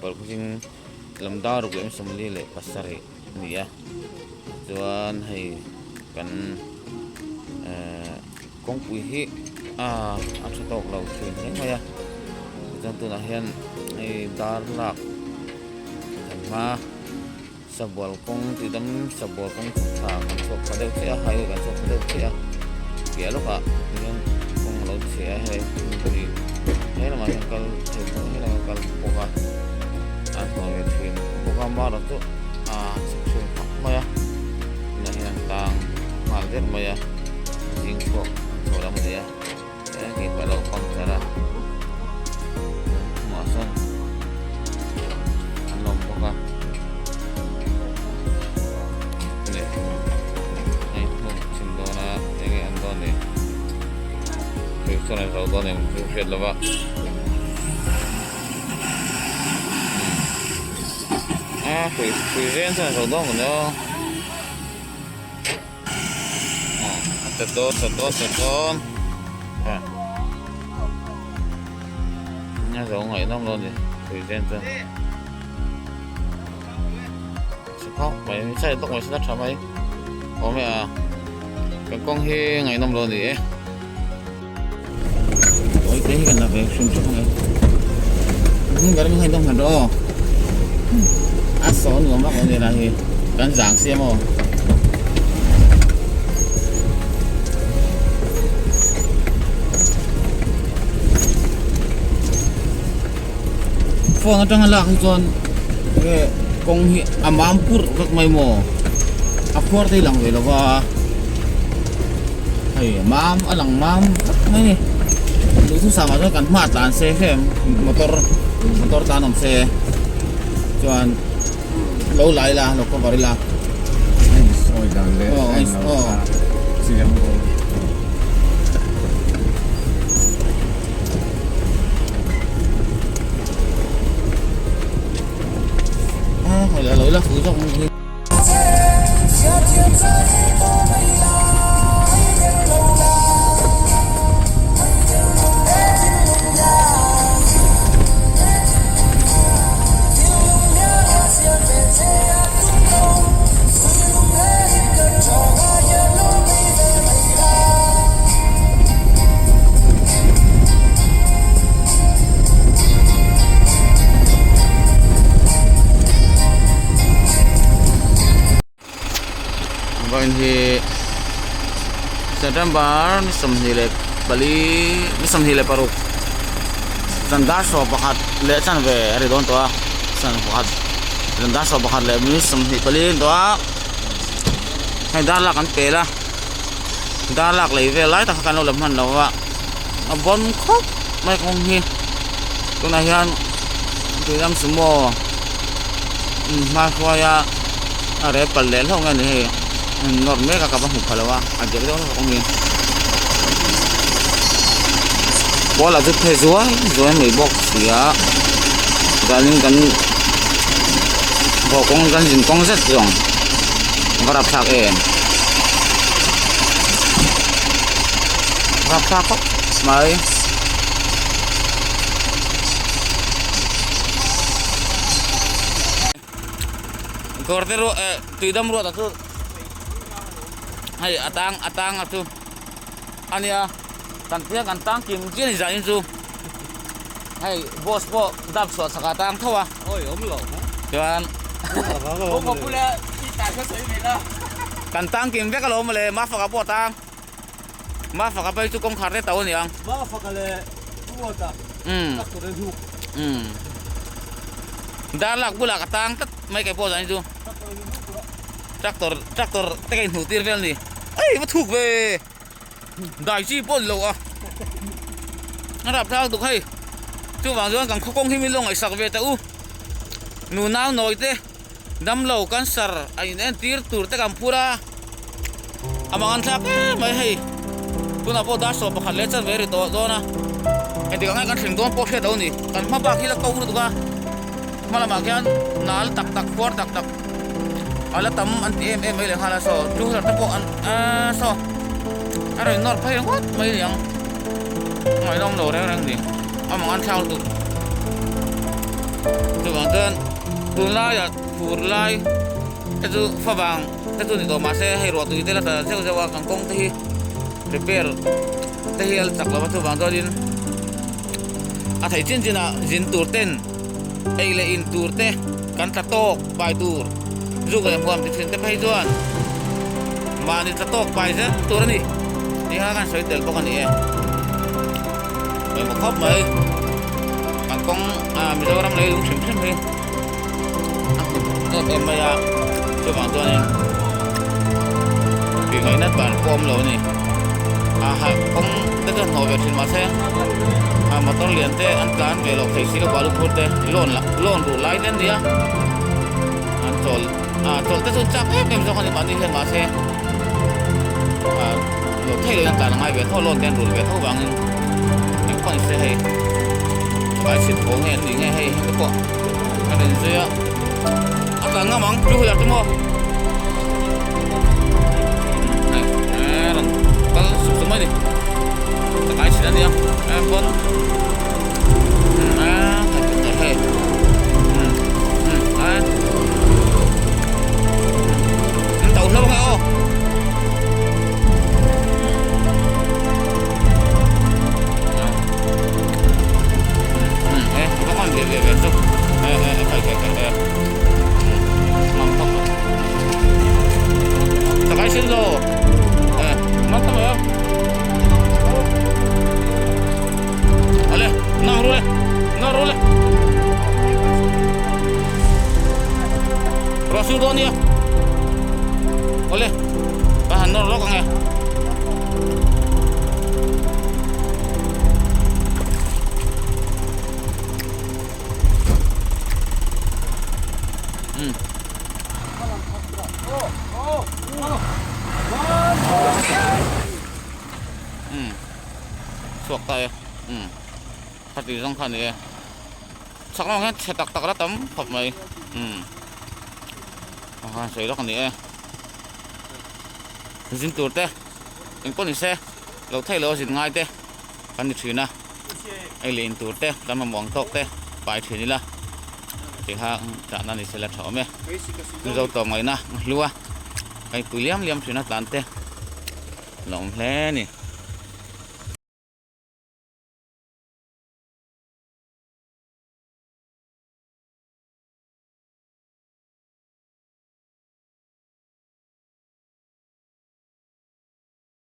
paruk zing lam dar ruk leh 47 a ni a chuan hei kan ehh kawngpui hi ah a tha tawk lo thin hle mai a chuan tunah hian hei dar lak kan hma Sabual kawng tih dam sabual kawng chhuk thla kan chhuak pha deuh chiah a highway kan chhuak pha deuh chiah a piah lawkah hian kawng a lo chhe a hei hei he lamah hian kal thei pawh he lamah kal bawk a a hnuai ve thin bawk a amaherawh chu a chhuk thin khawp mai a tunah hian tang nghal der mai a zing chhuak chho lam a ni a he keipah a lo puncture a hnungah sawn an awm bawk a leh hei hnung chhim dawn a enge an dawn ni hrui chuan an zo dawn em chu hriat lo va a hrui hrui zen chuan an zo dawn maw ni aw. A dawn a dawn a dawn a zo ngaihnawm lo ni tui zen chu chhe phawk mai chai tawk mai sena tha mai awm e a kan kawng hi ngaihnawm lo ni e oi te hi kan la ve hrim hrim ang e hmun ber mai ngaihnawm han rawh aw a sawn nuam vak lo ni lai hi kan zang siam aw. Phone atanga lak hi chuan nge kawng hi a mam purh vek mai maw a khuar te hi lang ve lova hei mam a lang mam vek mai ni duhthusam ah chuan kan hma tlan se hrem motor motor tan awm se chuan lo la ila lo cover ila sawi dan leh chiang dawn. Vawiin hi September ni 24 ni 26 zan dar 11 leh chanve a ri dawn tawh a 11 zan dar 11 leh minute 24 a ni tawh a hei dar lak an pel a dar lak lei vel lai tak kha kan lo la hman lo a a bawn khawp mai kawng hi tunah hian tuilam sumo hmahruai a a rel pal leh hlauh nge ni hei nawr mek a ka va hmu pha lo a a deuh deuh hlauh awm hi pawl a zut phei zuai zuai mai bawk si a chuanin kan haw kawng kan zin kawng zet zawng a va rapthlak em rapthlak khawp mai. Kawr te ruah eh tui dam ruat ah chu hei a tang a tang a chu a nia kan piang kan tang kim chiah a ni zan in chu hei boss pawh dap chhuah chak ah a tang tho a chuan kan tang kim vek alawm mawle mafaka pawh a tang mafaka phei chu kawngkhar te to a ni ang dar lak bulah ka tang tlat mai kei pawh zan hi chu tractor tractor te ka inhmuh tir vel a ni ei va thuk ve dai chi pawh a ni lo a a rapthlak duk hei chuvang chuan kan khaw kawng hi min lo ngaihsak ve teh u nunau nawi te damlo cancer a in entir tur te kan phur a a mang an thlak em mai hei tunah pawh dar sawm pakhat leh chanve a ri tawh dawn a engtik ang nge kan thleng dawn pawh hriat lo a ni kan hma bak hi la ko lutuk a hma lamah khian nal tak tak khuar tak tak a la tam an ti em em mai leh nghal a saw two wheeler te pawh an aaa saw a rawn nawr phei ngawt mai a ni ang ngaihnawm lo reng reng a ni a mang an thlak lutuk chuvang chuan. Tunlaiah fur lai te chu favang te chu ni tawh mahse hei ruah tui te la tla zeuh zeuh a kan kawng te hi repair te hi a la chak lo va chuvang chuanin a theih chin chin ah zin tur ten ei leh in tur te kan tla tawk pai tur zuk leh huam ti thin te phei chuan mahni tla tawk pai zel tur a ni tih kha kan sawi tel bawk a ni e. Pawimawh khawp mai kan kawng ah Mizoram lei lung hrim hrim hi a hmu em em mai a chuvang chuanin tih ngaihna dan pawh a awm lo a ni a ha kawng te chu a hnawh ve thin mahse a motor lian te an tlan ve loh thei si lo balu phur te loan lah loan ruh lai te an ni a an chawl ah chawlh te chu an chak em em zawk a ni mahni hian mahse ah Lo thei lo in a tlan a ngai ve tho a, loan te an rul ve tho vangin eng pawh ni se hei vai chhit haw nge an nih nge hei heng te pawh a rawn zui a, a tlan ngam ang two wheeler te maw hei a rawn kal sup sup mai a ni ka kai chhit a nia pawn a hei a an to hlauh ang e aw. Rasul dawn nia Awle ka han nawr lawk ang e. Um. Um. Chhuak ta e. Um. Khati zawng kha a ni e. Chhak lamah khian chhe tak tak la tam khawp mai. Um. Khan sawi lawk a ni e. Zin tur te eng pawh ni se lo theih loh a zin ngai te kan ni thin a ei leh in tur te kan mamawh ang tawk te pai thin ila tih kha chahna ni se la tha awm e Mizo tawm ngaihna a hlu a kan inpui liam liam thin a tlan te la awm hle a ni.